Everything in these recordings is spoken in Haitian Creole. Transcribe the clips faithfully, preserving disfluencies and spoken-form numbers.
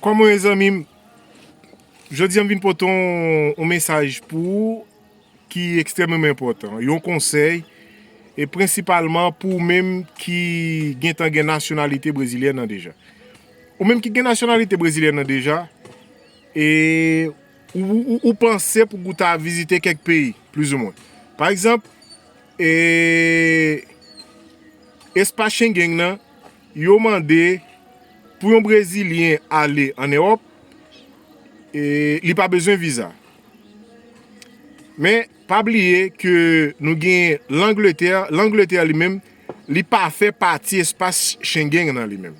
Kòman mezanmi m, jodi a m vin pote yon, yon mesaj pou ou ki ekstrèmeman enpòtan, yon konsèy, e prensipalman pou ou menm ki gentan gen nasyonalite brezilyèn nan deja. Ou menm ki gen nasyonalite brezilyèn nan deja, e ou, ou, ou panse pou ou ta vizite kèk peyi, plizoumwen. Pa egzanp, e, espas Schengen nan, yo mande pou yon brezilyen ale ann Ewòp, e, li pa bezwen viza. Men, pa bliye ke nou gen Langletè, Langletè li menm, li pa fè pati espas Schengen nan li menm.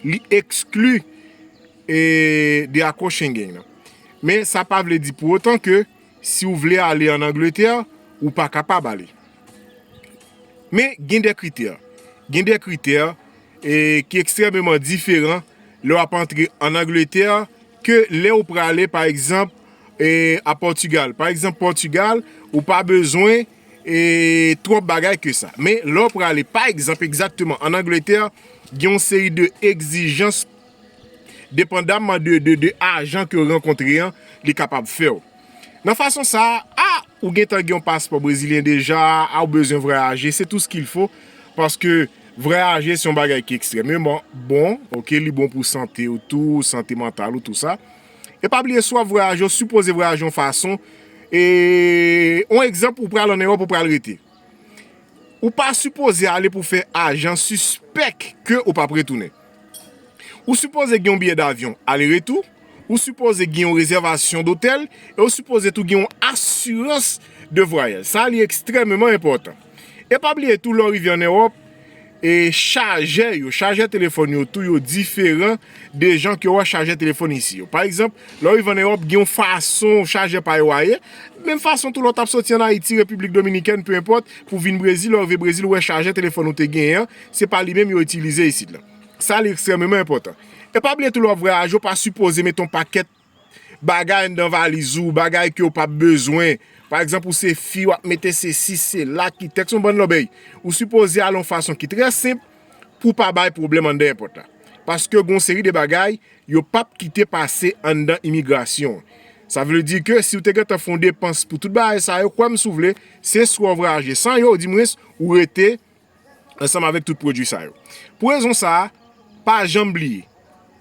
Li ekskli, e, de akò Schengen nan. Men, sa pa vle di pou otan ke si w vle ale ann Angletè, ou pa kapab ale. Men, gen de kritè. Gen de kritè, e, ki ekstrèmeman diferan lè w ap antre ann Angletè ke lè w prale, pa egzanp, e, a Pòtigal. Pa egzanp, Pòtigal, ou pa bezwen, e, twòp bagay ke sa. Men, lè w prale, pa egzanp, egzakteman ann Angletè, gen yon seri de egzijans depandamman de, de, de ajan ke w rankontre an, li kapab fè w. Nan fason sa a, a, ou gentan gen yon paspò brezilyen deja, a, ou bezwen vwayaje, c'est tout ce qu'il faut, paske vwayaje se yon bagay ki ekstrèmeman bon, ok, li bon pou sante w tou, sante mantal ou, tou sa. E pa bliye, si w ap vwayaje, ou sipoze vwayaje yon fason, e, yon egzanp, ou pral ann Ewòp, ou pral rete. Ou pa sipoze ale pou fè ajan sispèk ke ou p ap retounen. Ou sipoze gen yon biyè davyon ale retou, ou sipoze gen yon rezèvasyon dotèl, e ou sipoze tou gen yon asirans de vwayaj. Sa li ekstrèmeman enpòtan. E pa bliye tou, lè w rive ann Ewòp, e chajè yo, chajè telefòn yo tou, yo diferan de jan ke w wè chajè telefòn isi yo. Pa egzanp, lè w rive ann Ewòp, gen yon fason chajè pa yo a ye. Menm fason tou, lè w t ap soti ann Ayiti, Repiblik Dominikèn, pe enpòt, pou vin Brezil, lè w rive Brezil, ou wè chajè telefòn ou te genyen an, se pa li menm yo itilize isit la. Sa li ekstrèmeman enpòtan. E pa bliye tou, lè w ap vwayaje, ou pa sipoze mete yon pakèt bagay anndan valiz ou, bagay ke w p ap bezwen. Pa egzanp, ou se fi, w ap mete sesi, sela, kitèks, yon bann lòbèy. Ou sipoze ale yon fason ki trè senp pou w pa bay pwoblèm anndan èpòt la. Paske gen yon seri de bagay, yo p ap kite pase anndan imigrasyon. Sa vle di ke si w te gentan fè yon depans pou tout bagay sa yo, kwè m si w vle, se swa w vwayaje san yo, odimwens, ou rete ansanm avèk tout pwodui sa yo. Pou rezon sa a, pa janm bliye.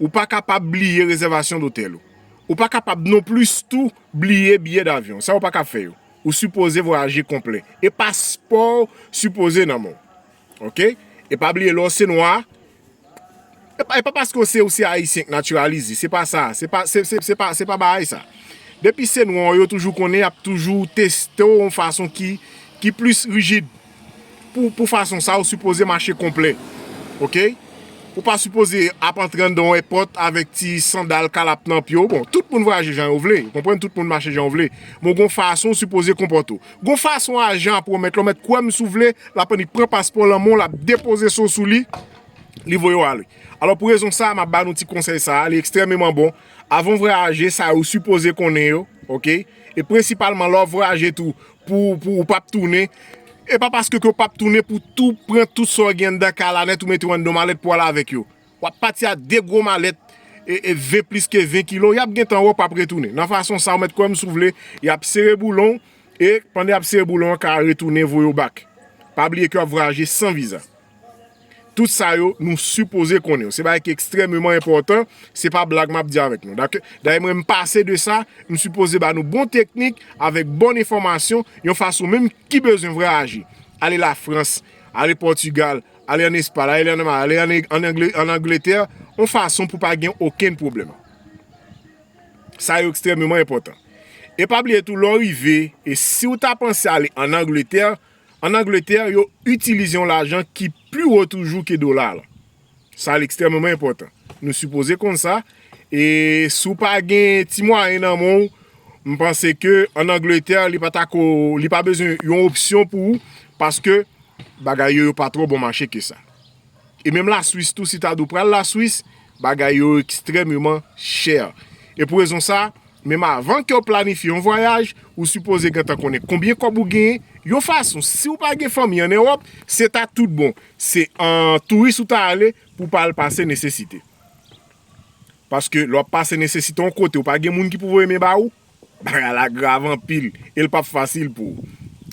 Ou pa kapab bliye rezèvasyon dotèl ou. Ou pa kapab nonplis tou bliye biyè davyon. Sa ou pa kab fè yo. Ou sipoze vwayaje konplè. E paspò w sipoze nan men w. Ok? E pa bliye lè w se nwa, e pa, e pa paske w se, ou se ayisyen k natiralize. Se pa sa. Se pa, se, se, se pa, se pa bagay sa. Depi se nwa, yo toujou konnen, y ap toujou teste w yon fason ki, ki plis rijid. Pou, pou fason sa, ou sipoze mache konplè. Ok? Ou pa sipoze ap antre anndan yon èpòt avèk ti sandal kalap nan pye w. Bon, tout moun vwayaje jan yo vle. Ou konprann? Tout moun mache jan yo vle. Men w gon fason ou sipoze konpòte w. Gon fason ajan an pwomèt la, ou mèt kwè m si w vle, l ap annik pran paspò w lan men w, l ap depoze so sou li, li voye w ale. Alò, pou rezon sa a, m ap ba nou ti konsèy sa a, li ekstrèmeman bon. Avan w vwayaje, sa yo ou sipoze konnen yo, ok? E prensipalman, lè w ap vwayaje tou, pou, pou ou p ap tounen, e pa paske ke w p ap tounen pou tou pran tout sa w gen anndan kay la nèt ou mete yo anndan yon malèt pou w ale avèk yo. W ap pati ak de gwo malèt, e, e ven plis ke ven kilo, y ap gentan wè w p ap retounen. Nan fason sa a, ou mèt kwè m si w vle, y ap sere boulon w, e pandan y ap sere boulon an, ka retounen voye w bak. Pa bliye ke w ap vwayaje san viza. Tout sa yo, nou sipoze konnen yo. Se bagay ki ekstrèmeman enpòtan, se pa blag m ap di avèk nou. Dayè, mwen, m pase de sa, m sipoze ba nou bon teknik, avèk bon enfòmasyon, yon fason menm ki bezwen vwayaje. Ale Lafrans, ale Pòtigal, ale ann Espay, ale ann, ale ann, ann Angle-, ann Angletè, yon fason pou pa gen okenn pwoblèm. Sa yo ekstrèmeman enpòtan. E pa bliye tou, lè w rive, e si w ta panse ale ann Angletè, ann Angletè, yo itilize yon lajan ki pi wo toujou ke dola la. Sa li ekstrèmeman enpòtan. Nou sipoze konn sa. E si w pa gen ti mwayen nan men w, m panse ke ann Angletè, li pa ta ko, li pa bezwen yon opsyon pou ou, paske bagay yo, yo pa twò bon mache ke sa. E menm Laswis tou, si ta di w pral Laswis, bagay yo ekstrèmeman chè. E pou rezon sa, menm avan ke w planifye yon vwayaj, ou sipoze gentan konnen konbyen kòb ou genyen, yon fason, si w pa gen fanmi ann Ewòp, se ta tout bon. Se an touris ou ta ale pou w pa al pase nesesite. Paske lè w ap pase nesesite yon kote, ou pa gen moun ki pou voye men ba ou, bagay la grav anpil e l p ap fasil pou ou.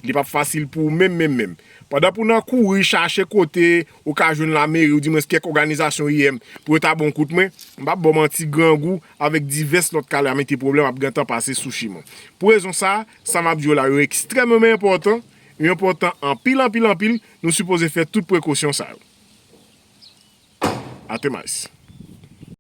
Li p ap fasil pou ou menm, menm, menm. Pandan pou nan kouri chache kote ou ka jwenn lameri ou dimwens kèk òganizasyon I M pou yo ta ba w yon kout men, m p ap ba w manti, grangou avèk divès lòt kalamite pwoblèm ap gentan pase sou chimen w. Pou rezon sa a, sa m ap di w la yo ekstrèmeman enpòtan, yo enpòtan anpil, anpil, anpil, nou sipoze fè tout prekosyon sa yo. Atemayis.